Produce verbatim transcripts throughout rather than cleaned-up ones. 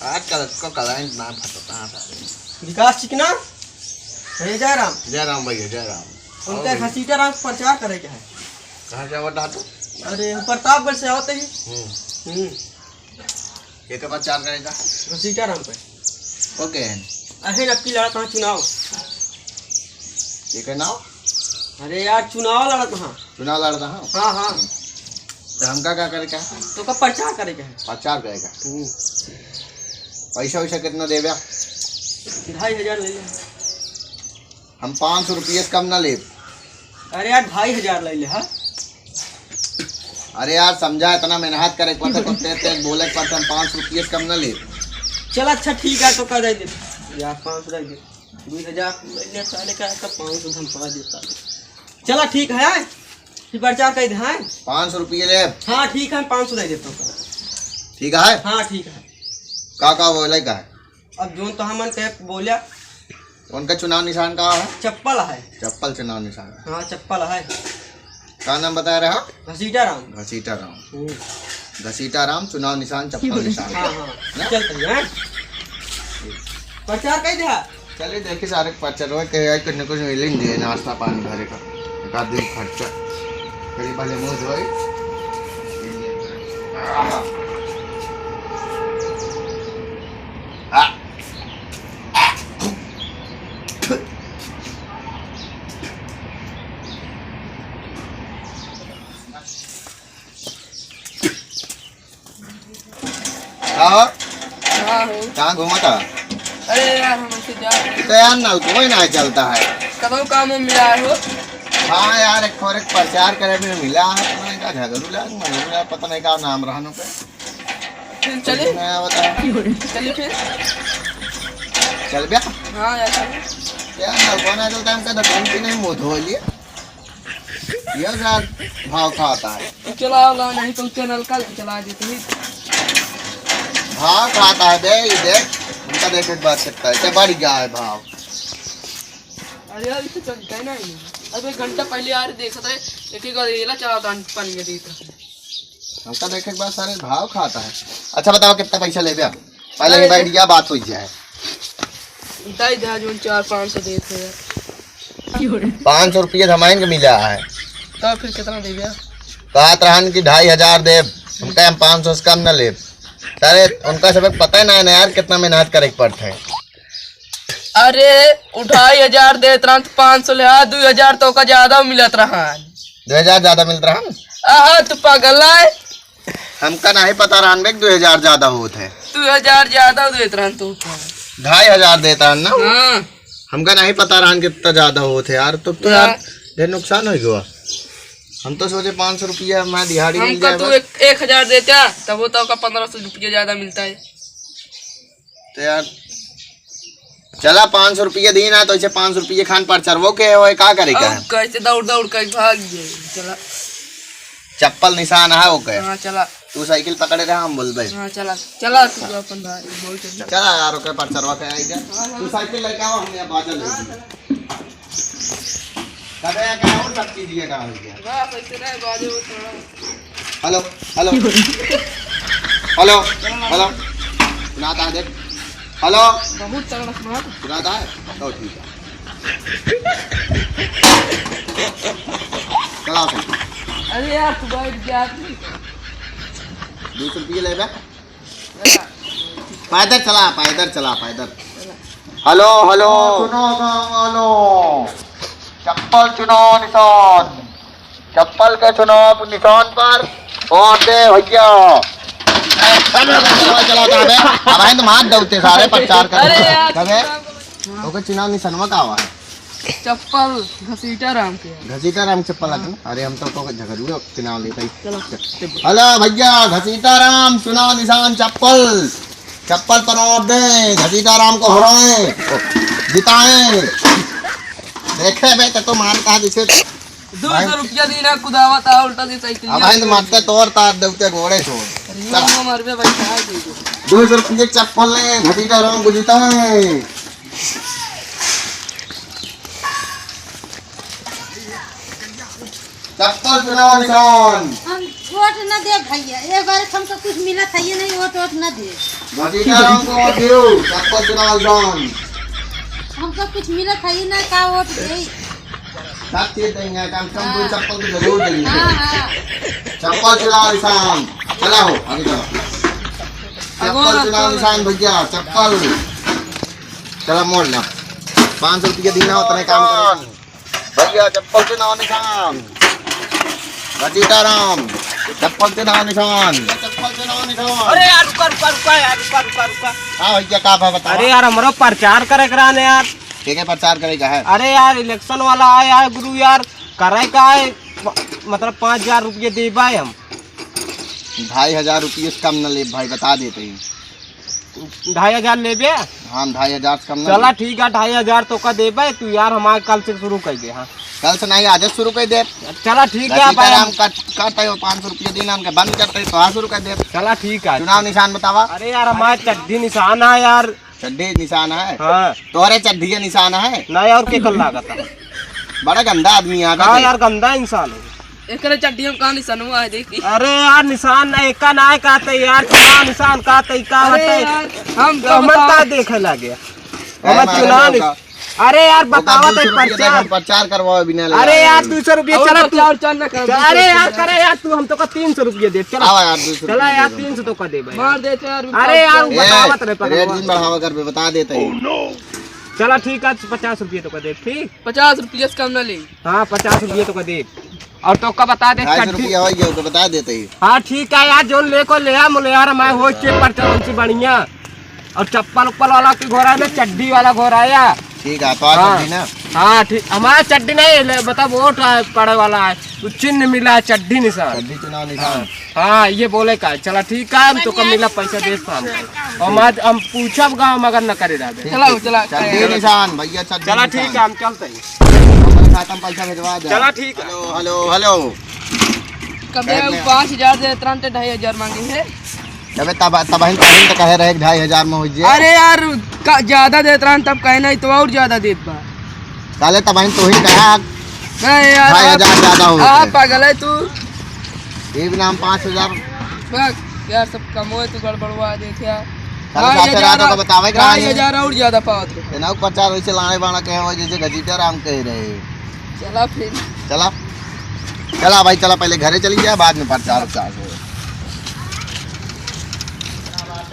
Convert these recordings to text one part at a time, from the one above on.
आजकल इसको कलाइन ना फटता है सारे। विकास चिकना, भैया जय राम। जय राम भैया, जय राम। उनका और भैया। घसीटा राम प्रचार करे के है। कहाँ से आवत तू? अरे, हम प्रतापगढ़ से आवत ही। हम्म। हम्म। के के प्रचार करेगा? घसीटा राम पे। ओके। अहे, अब की लड़त हाँ चुनाव। के के नाव? अरे यार, चुनाव लड़त हाँ। चुनाव लड़त हाँ? हाँ, हाँ। तो हमका का करे का है? तो का प्रचार करे का है? प्रचार करे का? हम्म। पैसा वैसा कितना देबे? ढाई हजार ले ले। हम पाँच सौ रुपये से कम ना लेब। अरे यार, ढाई हजार ले ले, हाँ? अरे यार, समझा, इतना मेहनत करे के पड़ता, कुत्ते ते बोले के पड़ता, हम पाँच सौ रुपये से कम ना लेब। चल, अच्छा, ठीक है, तो का दे दे यार, पाँच सौ दे दे। दो हजार ले ले, साले का, का पाँच सौ हम पा देता। चला, ठीक है, फिर प्रचार कर दे, हाँ? पाँच सौ रुपये ले। हाँ, ठीक है, पाँच सौ दे देता हूँ। ठीक है? हाँ, ठीक है। का, का बोले का है? अब जोन तो हमन के बोल्या। उनका चुनाव निशान का है? चप्पल है। चप्पल चुनाव निशान है। हाँ, चप्पल है। का नाम बताया रहा? घसीटा राम। घसीटा राम। हम्म। घसीटा राम, चुनाव निशान, चप्पल निशान। हाँ, हाँ। ना? चल, चल, हाँ। प्रचार कई दिया? चलिए, देखिए, सारे प्रचार हुए, कहे आई, कुछ न कुछ मिल ही जाए, नाश्ता पानी घरे का, एक आध दिन खर्चा। फिर भले मुँह धोए। का हो? हाँ हो। कहाँ घूमत ह? अरे यार, हम ऐसे जा रहे हैं। तो यार, ना कोई ना चलता है। कदम काम में मिला है हो? हाँ यार, एक और एक प्रचार करे में मिला है, पता नहीं का झगड़ू लाग, मगड़ू लाग, पता नहीं का नाम रहनो पे। फिर चले? नया बता। चले फिर? चल बे। हाँ यार, चले। यार, ना कोई ना चलता, हम का दुकान की नहीं मुँह धो लिए। ये ज्यादा भाव खाता है। तू चला ला, नहीं तो चैनल का चला देते ही। भाव खाता है बे, ये देख, उनका देख एक बात करता है, क्या बढ़ गया है भाव। अरे यार, इसे चलता है ना ये। अब एक घंटा पहले यार देखा था, एक एक रेला चला था, पानी में देख रहा। हमका देख एक बार सारे भाव खाता है। अच्छा बताओ कितना पैसा लेबे आप? पहले ही अरे बैठ गया, बात हो जाए। इतना ही दे, जो चार पाँच सौ देते हैं। पाँच सौ रुपये धमाइन के मिला है। तो फिर कितना देबे? कहत रहन कि ढाई हजार देब, हम कहे हम पाँच सौ से कम न लेब। सारे उनका सबक पता है ना, ना यार, कितना मेहनत करे के पड़ता है। अरे, उ ढाई हजार देत रहन तो पाँच सौ ले, हाँ, दो हजार तो का ज्यादा मिलत रहन। दो हजार ज्यादा मिलत रहन? आहा, तू पागल है? हमका नहीं पता रहन बे, दो हजार ज्यादा होत है। दो हजार ज्यादा देत रहन तो का? ढाई हजार देत रहन ना? हाँ। हमका नहीं पता रहन कितना ज्यादा होत है यार, तो, तो यार, हाँ। ढेर नुकसान हो गया। हम तो सोचे पाँच सौ रुपया मैं दिहाड़ी मिल हमका जाए तू बस। एक, एक हजार देता, तब वो तो का पन्द्रह सौ रुपया ज्यादा मिलता है। तो यार, चला पाँच सौ रुपया दी ना, तो इसे पाँच सौ रुपया खान पर चरवो के होए, का करे का अब है? कैसे दौड़ दौड़ के भाग गए, चला। चप्पल निशान है ओके। हाँ, चला। तू साइकिल पकड़े रहा, हम बोलबे। हाँ, चला, चला, तू अपन भाई, बहुत जल्दी। चला यार, ओके पर चरवा के आई जा। हाँ, हाँ। तू साइकिल लेके आओ, हम यहाँ बाजा ले हाँ, लेंगे। चला। कबे क्या हो, सब चीज ये कहाँ हो गया? बस, ऐसे नहीं, बाजे वो थोड़ा। हेलो, हेलो। हेलो, हेलो। सुनाता है, देख। हेलो। बहुत तगड़ा सुना। सुनाता है? तो ठीक है। चलाओ फिर। अरे यार, तू बैठ जा। दो सौ रुपये ले बे। पैदल चला, पैदल चला, पैदल। हेलो, हेलो। सुनो गाँव वालों, चप्पल चुनाव निशान, चप्पल के चुनाव निशान पर वोट दे भैया। चलो, चलो, चलो, चलो, अबे, अब है तो मार दौते सारे प्रचार कर। अरे यार, अबे, ओके, चुनाव निशानवा का हुआ है? चप्पल घसीटा राम के। घसीटा राम चप्पल आते ना? अरे, हम तो को झगड़ू के नाम लेते ही। चलो। हेलो भैया, घसीटा राम, चुनाव निशान चप्पल। चप्पल पर वोट दें, घसीटा राम को हराएं, जिताएं। देखे बे, ते तो मारता है जैसे दो सौ रुपया दी ना, कुदावा था, उल्टा दी साइकिल। अब भाई, तो मारते तोड़ तार देते घोड़े छोड़। अरे, ये चला। मार बे भाई, कहाँ दे दो? दो सौ रुपये चप्पल ले, घसीटा राम को जिताएं। चप्पल चुनाव निशान। हम वोट न दे भैया, ए बार हमको कुछ मिलत है ये नहीं, वोट वोट न दे। घसीटा राम को वोट दियो, चप्पल चुनाव निशान। हमका कुछ मिलत है ही ना, का वोट देई? सब चीज देंगे, कम से कम दो हाँ। चप्पल तो जरूर देंगे। हाँ, हाँ। चप्पल चुनाव निशान। चला हो, आगे चलो। चप्पल चुनाव निशान भैया, चप्पल। चला मोड़ ला। पाँच सौ रुपया देना हो, तने काम करो। भैया, चप्पल चुनाव निशान। घसीटा राम, चप्पल चुनाव निशान। चप्पल चुनाव निशान। अरे यार, रुका, रुका, रुका यार, रुका, रुका, रुका। हाँ भैया, का बा बतावा? अरे यार, हमरो प्रचार करे के रहने यार। के के प्रचार करे का है? अरे यार, election वाला है यार, गुरु यार, करे का है, म-, मतलब, पाँच हजार रुपये देबा हम। ढाई हजार रुपये से कम न लेब भाई, बता देते ही। ढाई हजार लेबे? हाँ, ढाई हजार से कम ना चला लेब। ठीक है, ढाई हजार तोका देबे, तू यार हमार कल से शुरू कर दे। हाँ। कल से नहीं, आज शुरू कर दे। चला ठीक है भाई। घसीटा राम का, काटे हो पाँच सौ रुपया देना, उनके बंद करते तो आज शुरू कर दे। चला ठीक है। चुनाव निशान बतावा। अरे यार, हमार चड्ढी निशान है यार। चड्ढी निशान है? हाँ। तोहरे चड्ढी के निशान है? नहीं, और के कर लागत है? बड़ा गंदा आदमी है हाँ बे। यार, गंदा इंसान है। एकरे चड्ढी में का निशान हुआ है, देखी। अरे यार, निशान ना, एका ना है, का ते यार, चुनाव निशान का ते, का अरे होता है? यार, हम तो हमन बताओ। का देखे लागे? ए, हमन मारे चुनाव लोग निश-, का। अरे यार, ओका बतावा दो सौ तो रुपया दे, प्रचार। हम प्रचार करवाओ बिना ले अरे आए। यार, दो सौ रुपया, और चला तू। प्रचार उचार ना कर, चल, दो सौ अरे यार, रुपया। करे यार, तू हम तो का तीन सौ रुपया दे, चला। आवा यार, दो सौ चला रुपया यार, दे दो। तीन सौ तो का देबे यार। मार देते यार, अरे यार, ए, बतावा तो रे रेट पगलवा। जिन बढ़ावा कर बे, बता देते हैं। चला ठीक है, पचास रुपया तो का दे, ठीक? पचास रुपया से कम ना ले। हाँ, पचास रुपया तो का दे। और तो का बता दे, ढाई सौ चड्ढी। रुपया हो गया, तो बता देते ही। हाँ, ठीक है यार, जोन ले को ले आ, मुले यार, मैं हो चेक पर चलो उनसे बढ़िया। और चप्पल उप्पल वाला की घोड़ा है ना, चड्ढी वाला घोड़ा है यार। ठीक है, तो आ हाँ। चड्ढी ना। हाँ, ठीक, हमारा चड्ढी नहीं, ले, मतलब वोट आ, पड़े वाला है, तो चिन्ह मिला है, चड्ढी निशान। चड्ढी चुनाव निशान। हाँ। हाँ, ये बोले का, चला ठीक है, हम तो कम मिला पैसा दे शाम को। और हम आज हम पूछब गाँव में अगर न करे रहबे। ठीक, चला, ठीक। चला, चड्ढी चला। निशान, भैया, चड्ढी चला, निशान। ठीक है, हम चलते हैं। हमारे खाता में पैसा भेजवा दे। चला, ठीक है। हेलो, हेलो, हेलो। कबे बैठ उ ले। पाँच हजार देत रहन ते ढाई हजार मांगे है। अबे तब, तब हम, तब हम तो कहे रहे कि ढाई हजार में हो जाए। अरे यार, का, ज्यादा देत रहन तब कहे नहीं तो और ज्यादा देत बा। साले तब हम तो ही कहा नहीं यार, ढाई हजार आप, ज्यादा हो आप गए। पागल है तू। ये भी नाम पाँच हजार। बस यार, सब कमोए तू गड़बड़वा देखे यार। साले ढाई साथे हजार रहता तो और, बतावे के ढाई रहा है। हजार और ज्यादा पावत रहे। ये ना प्रचार वैसे लाने वाला कहे हुआ जैसे घसीटा राम कह रहे। चला फिर। चला। चला भाई, चला, पहले घरे चली जाए, बाद में प्रचार उचार हो।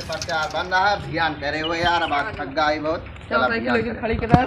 प्रचार बन रहा है, अभियान करे हुए यार, अब आज थक गई बहुत। चला, चला, साइकिल अभियान लेके करे। खड़ी करा।